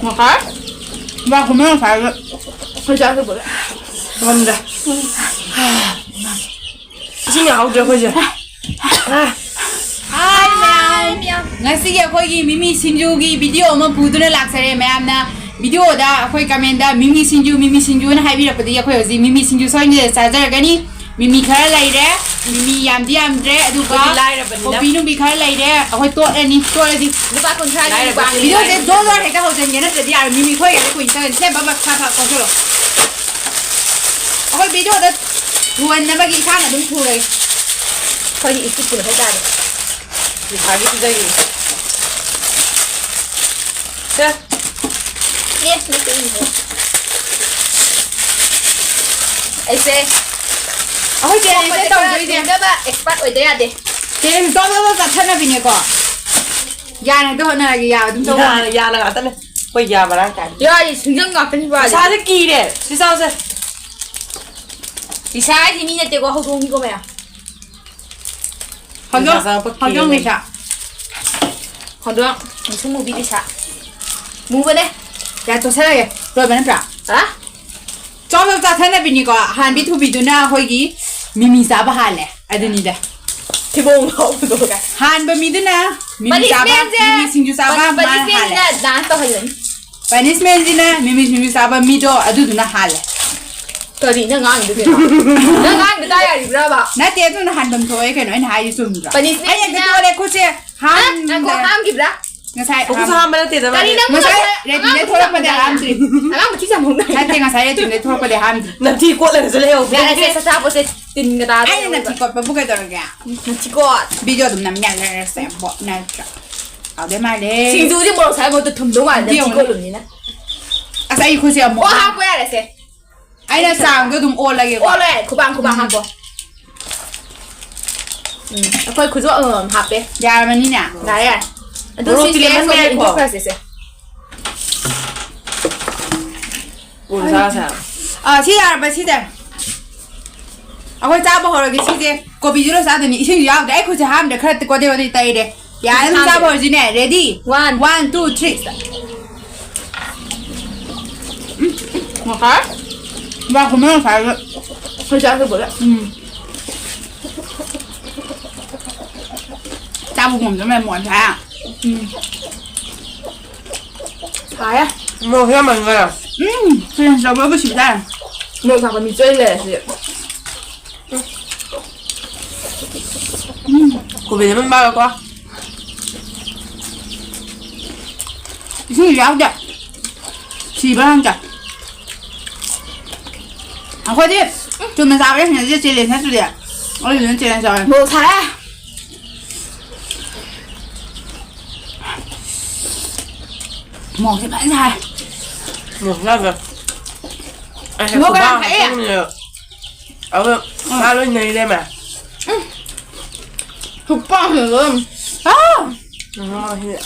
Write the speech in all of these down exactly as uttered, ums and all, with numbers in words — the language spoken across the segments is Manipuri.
ꯉꯁꯥꯏ ꯆꯥꯛ ꯈꯨꯝꯕ ꯉꯁꯥꯏꯒ ꯑꯩꯈꯣꯏ ꯆꯥꯛ ꯆꯥꯕꯒ ꯉꯝꯗ꯭ꯔꯦ꯫ ꯏꯁꯤꯡ ꯌꯥꯍꯧꯗ꯭ꯔꯦ ꯑꯩꯈꯣꯏꯁꯦ꯫ ꯍꯥꯏ ꯃꯌꯥꯝ꯫ ꯉꯁꯤꯒꯤ ꯑꯩꯈꯣꯏꯒꯤ ꯃꯤꯃꯤ ꯁꯤꯡꯖꯨꯒꯤ ꯚꯤꯗꯤꯑꯣ ꯑꯃ ꯄꯨꯗꯨꯅ ꯂꯥꯛꯆꯔꯦ꯫ ꯃꯌꯥꯝꯅ ꯚꯤꯗꯤꯑꯣꯗ ꯑꯩꯈꯣꯏ ꯀꯃꯦꯟꯗ "ꯃꯤꯃꯤ ꯁꯤꯡꯖꯨ, ꯃꯤꯃꯤ ꯁꯤꯡꯖꯨꯅ" ꯍꯥꯏꯕꯤꯔꯛꯄꯗꯒꯤ ꯑꯩꯈꯣꯏ ꯍꯧꯖꯤꯛ ꯃꯤꯃꯤ ꯁꯤꯡꯖꯨ ꯁꯣꯏꯗꯅ ꯆꯥꯖꯔꯒꯅꯤ꯫ ꯃꯤꯃꯤ ꯈꯔ ꯂꯩꯔꯦ, ꯃꯤꯃꯤ ꯌꯥꯝꯗꯤ ꯌꯥꯝꯗ꯭ꯔꯦ, ꯑꯗꯨꯒ ꯑꯩꯈꯣꯏꯗꯤ ꯂꯥꯏꯔꯕꯅꯤꯅ꯫ ꯀꯣꯕꯤ ꯅꯨꯡꯕꯤ ꯈꯔ ꯂꯩꯔꯦ꯫ ꯑꯩꯈꯣꯏ ꯇꯣꯠꯂꯅꯤ, ꯇꯣꯠꯂꯗꯤ ꯂꯨꯄꯥ ꯀꯨꯟꯊ꯭ꯔꯥꯒꯤ ꯂꯥꯏꯔꯕ ꯃꯨꯛꯕꯥꯡ꯫ ꯚꯤꯗꯤꯑꯣꯁꯦ ꯖꯣꯔ ꯖꯣꯔ ꯍꯦꯛꯇ ꯍꯧꯖꯤꯟꯒꯦ, ꯅꯠꯇ꯭ꯔꯗꯤ ꯌꯥꯔꯣꯏ꯫ ꯃꯤꯃꯤ ꯈꯣꯏꯒꯗꯤ ꯀꯨꯏꯅ ꯆꯪꯒꯅꯤ꯫ ꯁꯦ ꯕꯕ ꯐꯠ ꯐꯠ ꯀꯣꯠꯁꯤꯜꯂꯣ꯫ ꯑꯩꯈꯣꯏ ꯚꯤꯗꯤꯑꯣꯗ ꯊꯨꯍꯟꯅꯕꯒꯤ ꯏꯁꯥꯅ ꯑꯗꯨꯝ ꯊꯨꯔꯒꯦ꯫ ꯑꯩꯈꯣꯏꯗꯤ ꯏꯁꯤꯠꯄꯨꯅ ꯍꯥꯏꯇꯥꯔꯦ꯫ ꯄꯩꯁꯥꯒꯤ ꯄꯤꯖꯒꯦ꯫ ꯁꯦ꯫ ꯑꯦ, ꯅꯠꯇꯦ, ꯏꯍꯦ꯫ ꯑꯩꯁꯦ ꯑꯩꯈꯣꯏ ꯆꯦ ꯑꯩꯁꯦ ꯊꯣꯡꯕꯁꯦ ꯈꯔ ꯇꯧꯗꯣꯏꯁꯦ꯫ ꯊꯣꯡꯅꯕ expert ꯑꯣꯏꯗ ꯌꯥꯗꯦ꯫ ꯆꯦ ꯇꯣꯞ ꯇꯣꯞ ꯇꯣꯞ ꯆꯥꯊꯠꯅꯕꯤꯅꯦꯀꯣ꯫ ꯌꯥꯅ ꯍꯦꯛꯇ ꯍꯣꯠꯅꯔꯒꯦ, ꯌꯥ ꯑꯗꯨꯝ ꯇꯧ꯫ ꯌꯥ-, ꯌꯥꯅ ꯉꯥꯛꯇꯅꯦ꯫ ꯑꯩꯈꯣꯏ ꯌꯥ ꯃꯔꯥꯡ ꯀꯥꯏ꯫ ꯌꯥ, ꯁꯤꯡꯖꯪ ꯉꯥꯛꯇꯅꯤꯀꯣ꯫ ꯏꯁꯥꯁꯦ ꯀꯤꯔꯦ꯫ ꯁꯤ ꯆꯥꯎꯁꯦ꯫ ꯏꯁꯥ ꯍꯥꯏꯁꯤ ꯃꯤ ꯅꯠꯇꯦꯀꯣ, ꯍꯧꯗꯣꯡꯅꯤꯀꯣ ꯃꯌꯥꯝ꯫ ꯍꯧꯗꯣꯡ, ꯄꯩꯁꯥ ꯆꯪꯉꯛꯄ ꯍꯧꯗꯣꯡ ꯀꯤꯔꯦ꯫ ꯂꯤꯁꯥ꯫ ꯍꯧꯗꯣꯡ, ꯃꯨꯁꯨꯛ ꯃꯨꯕꯤ ꯂꯤꯁꯥ꯫ ꯃꯨꯕꯅꯦ꯫ ꯌꯥ ꯇꯣꯠꯁꯜꯂꯒꯦ꯫ ꯂꯣꯏꯕ ꯅꯠꯇ꯭ꯔꯥ? ꯍꯥ? ꯆꯥꯎ ꯆꯥꯎ ꯆꯥꯊꯅꯕꯤꯅꯤꯀꯣ꯫ ꯍꯥꯟꯕꯤ ꯊꯨꯕꯤꯗꯨꯅ ꯑꯩꯈꯣꯏꯒꯤ ꯃꯤꯃꯤ ꯆꯥꯕ ꯍꯥꯜꯂꯦ꯫ ꯑꯗꯨꯅꯤꯗ꯫ ꯊꯤꯕꯣꯡ ꯂꯥꯎꯕꯗꯣ꯫ ꯍꯥꯟꯕ ꯃꯤꯗꯨꯅ ꯃꯤꯃꯤ ꯆꯥꯕ, ꯄꯅꯤꯁꯃꯦꯟꯁꯦ, ꯃꯤꯃꯤ ꯁꯤꯡꯖꯨ ꯆꯥꯕ, ꯄꯅꯤ-, ꯃꯥꯅ ꯍꯥꯜꯂꯦ꯫ ꯄꯅꯤꯁꯃꯦꯟꯁꯤꯅ ꯗꯥꯟꯁ ꯇꯧꯍꯜꯂꯅꯤ꯫ ꯄꯅꯤꯁꯃꯦꯟꯁꯤꯅ ꯃꯤꯃꯤ ꯁꯤꯡꯖꯨ ꯆꯥꯕ ꯃꯤꯗꯣ ꯑꯗꯨꯗꯨꯅ ꯍꯥꯜꯂꯦ꯫ ꯀꯔꯤ ꯅꯪ ꯉꯥꯡꯉꯤꯗꯨ ꯀꯩꯅꯣ? ꯅꯪ ꯉꯥꯡꯉꯤꯗꯨ ꯇꯥ ꯌꯥꯔꯤꯕ꯭ꯔꯕ? ꯅꯠꯇꯦ, ꯑꯗꯨꯅ ꯍꯥꯟꯐꯝ ꯊꯣꯛꯑꯦ ꯀꯩꯅꯣ, ꯑꯩꯅ ꯍꯥꯏꯔꯤ ꯆꯨꯝꯗ꯭ꯔꯣ? ꯄꯅꯤꯁꯃꯦꯟꯁꯤꯅ ꯑꯩꯅ ꯍꯦꯛꯇ ꯇꯣꯛꯑꯦ, ꯈꯨꯠꯁꯦ ꯍꯥ? ꯉꯥꯏꯈꯣ, ꯍꯥꯝꯗ꯭ꯔꯦ꯫ ꯍꯥꯝꯈꯤꯕ꯭ꯔꯥ? ꯉꯁꯥꯏ ꯈꯨꯠꯁꯨ ꯍꯥꯝ-, ꯍꯥꯝꯕ ꯅꯠꯇꯦꯗ, ꯀꯔꯤ ꯃꯥꯗꯤ꯫ ꯅꯪ ꯉꯁꯥꯏ ꯉꯁꯥꯏ ꯔꯦꯗꯤꯗ ꯑꯉꯥꯡ ꯊꯣꯛꯂꯛꯄꯗ ꯃꯊꯤ ꯍꯥꯝꯗ꯭ꯔꯤ꯫ ꯆꯥꯝꯍꯧꯗꯥꯏꯅꯦ? ꯑꯉꯥꯡ ꯃꯊꯤ ꯆꯥꯝꯍꯧꯗꯥꯏꯅꯦ? ꯅꯠꯇꯦ, ꯉꯁꯥꯏ ꯔꯦꯗꯤꯗ ꯊꯣꯛꯂꯛꯄꯗ ꯍꯥꯝꯗ꯭ꯔꯤ꯫ ꯅꯝꯊꯤ ꯀꯣꯠꯂꯒꯁꯨ ꯂꯩꯍꯧꯕ꯫ ꯌꯥꯔꯦꯁꯦ, ꯆꯥꯆꯥ ꯄꯣꯠꯁꯦ ꯇꯤꯟꯒ ꯇꯥꯗꯅ ꯑꯩꯅ ꯂꯩꯍꯧꯕ꯫ ꯅꯝꯊꯤ ꯀꯣꯠꯄꯕꯨ ꯀꯩꯗꯧꯔꯒꯦ? ꯅꯝꯊꯤ ꯀꯣꯠ꯫ ꯚꯤꯗꯤꯑꯣ ꯑꯗꯨꯝ ꯅꯝ ꯌꯥꯅꯔꯁꯦ, ꯕꯣꯠ ꯅꯠꯇ꯭ꯔꯥ? ꯍꯥꯎꯗꯣꯏ ꯃꯥꯜꯂꯦ꯫ ꯁꯤꯡꯖꯨꯗꯤ ꯃꯣꯔꯣꯛ ꯁꯥꯕ ꯃꯍꯨꯠꯇ ꯊꯨꯝꯗꯧ ꯃꯥꯜꯂꯦ, ꯅꯝꯊꯤ ꯌꯦꯡꯉꯨꯅꯦ꯫ ꯀꯣꯠꯂꯨꯕꯅꯤꯅ꯫ ꯑꯁ, ꯑꯩ ꯈꯨꯠꯁꯦ ꯑꯃꯨꯛ ꯑꯣ, ꯍꯥꯞꯄ ꯌꯥꯔꯦꯁꯦ꯫ ꯑꯩꯅ ꯆꯥꯡꯗꯣ ꯑꯗꯨꯝ ꯑꯣꯜꯂꯒꯦꯀꯣ꯫ ꯑꯣꯜꯂꯦ, ꯈꯨꯕꯥꯡ, ꯈꯨꯕꯥꯡ ꯎꯝ꯫ ꯍꯥꯞꯄꯣ꯫ ꯎꯝ, ꯑꯩꯈꯣꯏ ꯈꯨꯖꯣꯞ ꯑꯃꯃꯝ ꯍꯥꯞꯄꯦ꯫ ꯌꯥꯔꯕꯅꯤꯅꯦ? ꯌꯥꯔꯦ, ꯌꯥꯔꯦ꯫ ꯑꯗꯨ ꯃꯣꯔꯣꯛ ꯁꯤꯁꯦ ꯆꯤꯜꯂꯦ, ꯑꯩꯈꯣꯏ ꯃꯟꯕ ꯌꯥꯏꯀꯣ꯫ ꯏꯟꯊꯣꯛꯈ꯭ꯔꯁꯦ, ꯁꯦ꯫ ꯄꯨꯔ ꯆꯥꯔꯁꯦ ꯍꯥꯏꯕ꯫ ꯑꯥ, ꯁꯤ ꯌꯥꯔꯕ, ꯁꯤꯗ꯫ ꯑꯩꯈꯣꯏ ꯆꯥꯕ ꯍꯧꯔꯒꯦ, ꯁꯤꯁꯦ꯫ ꯀꯣꯕꯤꯁꯨ ꯂꯣꯏ ꯆꯥꯗꯣꯏꯅꯤ꯫ ꯏꯁꯤꯡꯁꯨ ꯌꯥꯎꯗ꯭ꯔꯦ꯫ ꯑꯩ ꯈꯨꯠꯁꯦ ꯍꯥꯝꯗ꯭ꯔꯦ, ꯈꯔ ꯀꯣꯗꯦ ꯀꯣꯗꯦ ꯇꯩꯔꯦ꯫ ꯌꯥꯔꯦ, ꯑꯗꯨꯝ ꯆꯥꯕ ꯍꯥꯝꯗ꯭ꯔꯦ꯫ ꯍꯧꯔꯁꯤꯅꯦ꯫ Ready? One. One, two, three. ꯉꯁꯥꯏ ꯆꯥꯛ ꯈꯨꯝꯃꯦ ꯉꯁꯥꯏꯒꯤ꯫ ꯑꯩꯈꯣꯏ ꯆꯥꯛ ꯊꯣꯡꯕꯗ꯫ ꯎꯝ꯫ ꯆꯥꯕ ꯉꯝꯗꯕ ꯃꯌꯥꯝ ꯃꯣꯟ ꯁꯥꯏ꯫ ꯎꯝ꯫ ꯁꯥꯏꯌꯦ꯫ ꯃꯣꯔꯣꯛ ꯌꯥꯝꯃꯟꯈꯔꯦ꯫ ꯎꯝ꯫ ꯆꯦꯟꯖ ꯇꯧꯕꯕꯨ ꯁꯤꯕ ꯇꯥꯔꯦ꯫ ꯃꯣꯔꯣꯛ ꯊꯥꯛꯄ ꯃꯤ ꯆꯣꯏ ꯂꯩꯔꯦ ꯁꯤꯗꯤ꯫ ꯎꯝ꯫ ꯀꯣꯕꯤ ꯂꯦꯃꯟ ꯃꯥꯜꯂꯦꯀꯣ꯫ ꯏꯁꯤꯡ ꯌꯥꯎꯗꯦ꯫ ꯁꯤꯕ꯭ꯔꯥ ꯈꯪꯗꯦ꯫ ꯑꯩꯈꯣꯏꯗꯤ ꯆꯨꯝꯅ ꯆꯥꯕ ꯍꯩꯅꯗꯦ, ꯆꯦꯂꯦꯟꯖ ꯅꯠꯇ꯭ꯔꯗꯤ꯫ ꯑꯩꯈꯣꯏꯗꯤ ꯑꯗꯨꯝ ꯆꯦꯂꯦꯟꯖ ꯆꯥꯎꯋꯦ꯫ ꯃꯣꯔꯣꯛ ꯁꯥꯏꯍꯦ꯫ ꯃꯣꯔꯣꯛꯁꯦ ꯐꯖꯅ ꯁꯥꯏ꯫ ꯃꯣꯔꯣꯛ ꯌꯥꯎꯗꯦ꯫ ꯑꯩꯁꯦ ꯃꯣꯔꯣꯛ ꯀꯌꯥꯝ ꯈꯨꯕꯥꯛ ꯊꯛꯑꯦ? ꯍꯥꯞꯆꯟꯕꯅꯦꯕ꯫ ꯑꯗꯣ ꯎꯝ꯫ ꯃꯥ ꯂꯣꯏ ꯅꯩ ꯂꯩꯔꯝꯃꯦ꯫ ꯎꯝ꯫ ꯈꯨꯄꯥꯛꯁꯤꯗ ꯑꯗꯨꯝ꯫ ꯑꯥ! ꯉꯥꯁꯤꯗꯤ꯫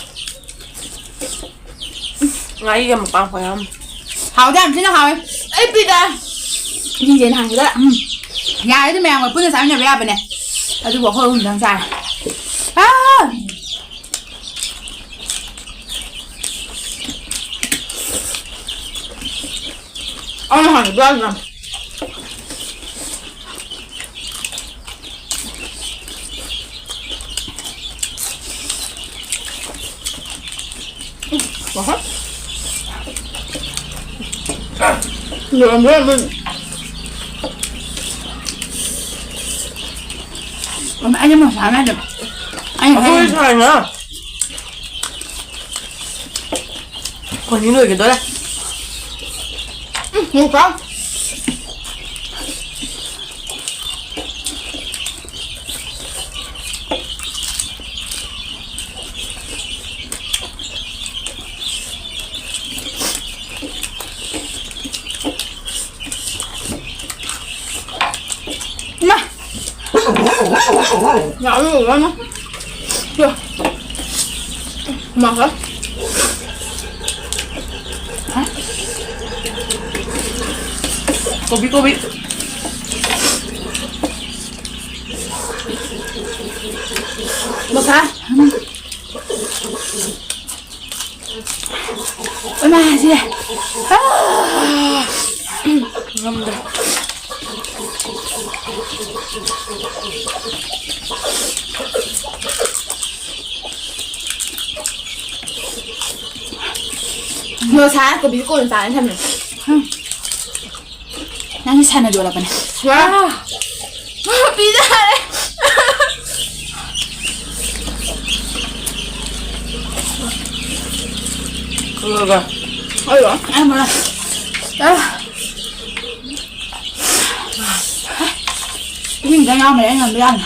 ꯉꯥꯔꯤꯒ ꯃꯄꯥꯟ ꯈꯣꯏ ꯌꯥꯝ꯫ ꯍꯥꯎꯗꯤ ꯌꯥꯝ ꯊꯤꯅ ꯍꯥꯎꯋꯦ꯫ ꯑꯩ ꯄꯤꯗ꯫ ꯏꯆꯦ ꯅꯍꯥꯟꯒꯤꯗ꯫ ꯎꯝ꯫ ꯌꯥꯔꯦ, ꯑꯗꯨ ꯃꯌꯥꯝꯒ ꯄꯨꯟꯅ ꯆꯥꯃꯤꯟꯅꯕ ꯌꯥꯕꯅꯦ꯫ ꯑꯗꯨꯕꯨ ꯑꯩꯈꯣꯏ ꯑꯍꯨꯝꯗꯪ ꯆꯥꯔꯦ꯫ ꯑꯥ! ꯑꯩꯅ ꯍꯥꯟꯅ ꯆꯥꯈꯤꯕ꯫ ꯑꯍ꯫ ꯂꯣꯏꯔꯝꯗꯣꯔꯦ ꯑꯗꯨ꯫ ꯑꯩꯅ ꯃꯁꯥꯅ ꯑꯗꯨꯝ꯫ ꯑꯩꯅ ꯑꯩꯈꯣꯏ ꯍꯥꯏꯔꯤꯅꯦ꯫ ꯁꯥꯏꯅ꯫ ꯈꯣꯟꯅꯤ ꯂꯣꯏꯒꯗꯧꯔꯦ꯫ ꯎꯝ, ꯃꯣꯔꯣꯛ ꯆꯥꯎ꯫ ꯏꯃꯥ! ꯌꯥꯝ ꯂꯨꯕꯅ꯫ ꯇꯨ꯫ ꯃꯥꯒ꯫ ꯀꯣꯕꯤ, ꯀꯣꯕꯤ꯫ ꯃꯈꯥ꯫ ꯃꯥꯁꯦ꯫ ꯑꯥ! ꯉꯝꯗ꯭ꯔꯦ꯫ ꯅꯣ ꯁꯥ ꯀꯣꯕꯤ ꯀꯣꯟ ꯆꯥꯅ ꯊꯝꯃꯦ꯫ ꯅꯪꯒꯤ ꯁꯥꯟꯅ ꯌꯣꯜꯂꯛꯄꯅꯦ꯫ ꯋꯥ! ꯄꯤꯖꯔꯦ꯫ ꯈꯪꯉꯕ? ꯑꯩꯔꯣ? ꯑꯩ ꯃꯔꯛ꯫ ꯑ꯫ ꯏꯁꯤꯡ ꯈꯤꯇꯪ ꯌꯥꯎꯔꯝꯃꯗꯤ ꯑꯩ ꯉꯝꯕ ꯌꯥꯕꯅꯦ꯫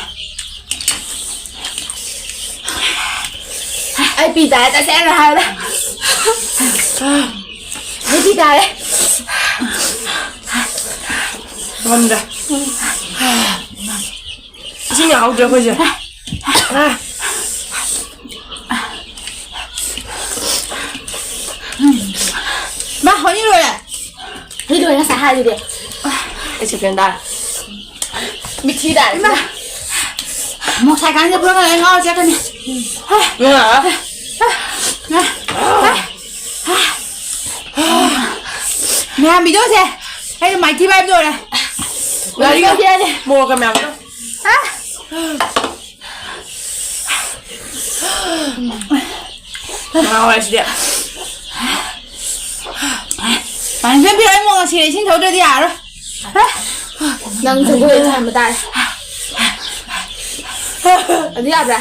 ꯑꯩ ꯄꯤ ꯇꯥꯔꯦ, ꯇꯁꯦꯡꯅ ꯍꯥꯏꯔꯕꯗ꯫ ꯑꯩ ꯄꯤ ꯇꯥꯔꯦ꯫ ꯉꯝꯗ꯭ꯔꯦ꯫ ꯏꯁꯤꯡ ꯌꯥꯍꯧꯗ꯭ꯔꯦ ꯑꯩꯈꯣꯏꯁꯦ꯫ ꯃꯥ, ꯍꯣꯅꯤ ꯂꯣꯏꯔꯦ꯫ ꯍꯣꯅꯤ ꯂꯣꯏꯔꯦ ꯉꯁꯥꯏ ꯍꯥꯏꯗꯨꯗꯤ꯫ ꯑꯩ ꯁꯦꯀꯦꯟ ꯇꯥꯔꯦ꯫ ꯃꯤꯊꯤ ꯇꯥꯔꯦ ꯁꯤꯅ꯫ ꯃꯣꯛ ꯁꯥꯏꯀꯥꯟꯁꯦ ꯄꯨꯔꯒ ꯑꯩ ꯉꯥꯎꯔ ꯆꯠꯀꯅꯤ꯫ ꯉꯥ꯫ ꯃꯌꯥꯝ ꯚꯤꯗꯤꯑꯣꯁꯦ ꯑꯩꯅ ꯃꯥꯏꯊꯤ ꯚꯥꯏꯕ ꯂꯣꯏꯔꯦ꯫ ꯉꯥꯔꯤꯒ ꯃꯣꯔꯣꯛꯀ ꯃꯌꯥꯝꯗꯣ꯫ ꯍꯥ? ꯉꯥꯎꯔꯦ ꯁꯤꯗꯤ꯫ ꯄꯥꯟꯖꯤ ꯄꯤꯔꯛꯑꯣ, ꯑꯩ ꯃꯣꯔꯣꯛ ꯁꯤꯔꯦ, ꯏꯁꯤꯡ ꯊꯧꯗ꯭ꯔꯗꯤ ꯌꯥꯔꯔꯣꯏ꯫ ꯅꯪ ꯖꯒꯣꯏ ꯁꯥꯍꯟꯕ ꯇꯥꯔꯦ꯫ ꯑꯗꯨ ꯌꯥꯕ꯭ꯔꯥ?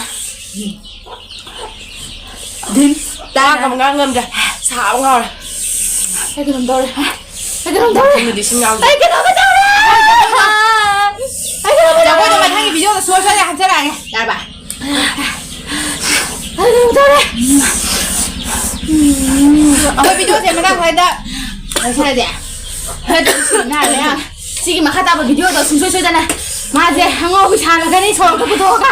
ꯗꯤꯟ꯫ ꯆꯥꯛ ꯑꯃ ꯉꯥꯡ ꯉꯝꯗ꯭ꯔꯦ꯫ ꯁꯥꯕ ꯉꯥꯎꯔꯦ꯫ ꯑꯩ ꯀꯩꯅꯣꯝ ꯇꯧꯔꯦ꯫ ꯑꯩ ꯀꯩꯅꯣꯝ ꯇꯧꯔꯦ꯫ ꯃꯊꯪꯗꯗꯤ ꯏꯁꯤꯡ ꯌꯥꯎꯗꯦ꯫ ꯑꯩ ꯀꯩꯅꯣꯝ ꯇꯧꯔꯦ꯫ ꯑꯩ ꯀꯩꯅꯣꯝ ꯇꯧꯔꯦ꯫ ꯖꯒꯣꯏꯗꯣ ꯃꯊꯪꯒꯤ ꯚꯤꯗꯤꯑꯣꯗ ꯁꯨꯡꯁꯣꯏ ꯁꯣꯏꯗꯅ ꯍꯥꯞꯆꯔꯛꯑꯒꯦ꯫ ꯌꯥꯔꯕ? ꯑꯩ ꯀꯩꯅꯣꯝ ꯇꯧꯔꯦ꯫ ꯑꯩꯈꯣꯏ ꯚꯤꯗꯤꯑꯣꯁꯦ ꯃꯇꯥꯡ ꯁ꯭ꯋꯥꯏꯗ ꯂꯣꯏꯁꯤꯜꯂꯁꯦ꯫ ꯁꯤꯒꯤ ꯃꯈꯥ ꯇꯥꯕ ꯚꯤꯗꯤꯑꯣꯗꯣ ꯁꯨꯡꯁꯣꯏ ꯁꯣꯏꯗꯅ ꯃꯥꯁꯦ ꯑꯉꯥꯎꯕꯤ ꯁꯥꯔꯒꯅꯤ ꯁꯣꯔꯣꯛꯇ ꯄꯨꯊꯣꯛꯑꯒ꯫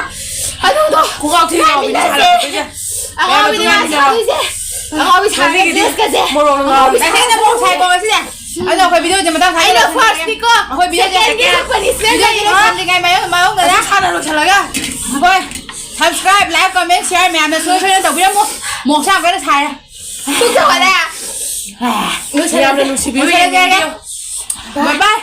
ꯑꯗꯨꯗꯣ ꯈꯨꯒꯥꯎ ꯊꯤ ꯉꯥꯎꯕꯤꯅꯤ ꯉꯥꯏꯃꯤꯟꯅꯁꯦ꯫ ꯁꯥꯔꯛꯇꯣꯏꯁꯦ꯫ ꯑꯉꯥꯎꯕꯤꯅꯤ ꯃꯌꯥꯝ ꯃꯥ ꯑꯗꯨꯝ ꯁꯥꯗꯣꯏꯁꯦ꯫ ꯉꯥꯏꯃꯤꯟꯅꯔꯣ꯫ ꯑꯉꯥꯎꯕꯤ ꯁꯥꯔꯒ ꯉꯁꯤꯒꯤꯗꯤ ꯗ꯭ꯔꯦꯁꯀꯁꯦ꯫ ꯃꯣꯔꯣꯛꯅ ꯉꯥꯎꯔꯦ꯫ ꯇꯁꯦꯡꯅ ꯃꯣꯔꯣꯛ ꯁꯥꯏꯀꯣ ꯉꯁꯤꯁꯦ꯫ ꯑꯗꯣ ꯑꯩꯈꯣꯏ ꯚꯤꯗꯤꯑꯣꯁꯦ ꯃꯇꯥꯡ ꯁ꯭ꯋꯥꯏꯗ ꯑꯩꯅ ꯂꯣꯏꯁꯤꯜꯂꯒꯦ꯫ ꯐꯥꯔꯁꯅꯤꯀꯣ꯫ ꯑꯩꯈꯣꯏ ꯚꯤꯗꯤꯑꯣꯁꯦ ꯁꯦꯀꯦꯟꯒꯤ ꯄꯅꯤꯁꯃꯦꯟ ꯚꯤꯗꯤꯑꯣꯁꯦ ꯂꯩꯔꯦ꯫ ꯂꯣꯏꯁꯤꯟꯗ꯭ꯔꯤꯉꯩ ꯃꯌꯣꯝ ꯃꯌꯣꯝꯗꯅ ꯑꯗꯨ ꯁꯥꯟꯅ ꯂꯣꯏꯁꯤꯜꯂꯒ꯫ ꯑꯩꯈꯣꯏ subscribe, like, comment, share ꯃꯌꯥꯝꯅ ꯁꯣꯏ ꯁꯣꯏꯗꯅ ꯇꯧꯕꯤꯔꯝꯃꯨ꯫ ꯃꯣꯛꯁꯦ ꯌꯥꯝ ꯀꯟꯅ ꯁꯥꯏꯌꯦ꯫ ꯄꯨꯛ ꯆꯥꯎꯈꯠꯂꯦ꯫ ꯌꯥꯝꯅ ꯅꯨꯡꯁꯤꯕꯤꯔꯦ꯫ ꯕꯥꯏ ꯕꯥꯏ꯫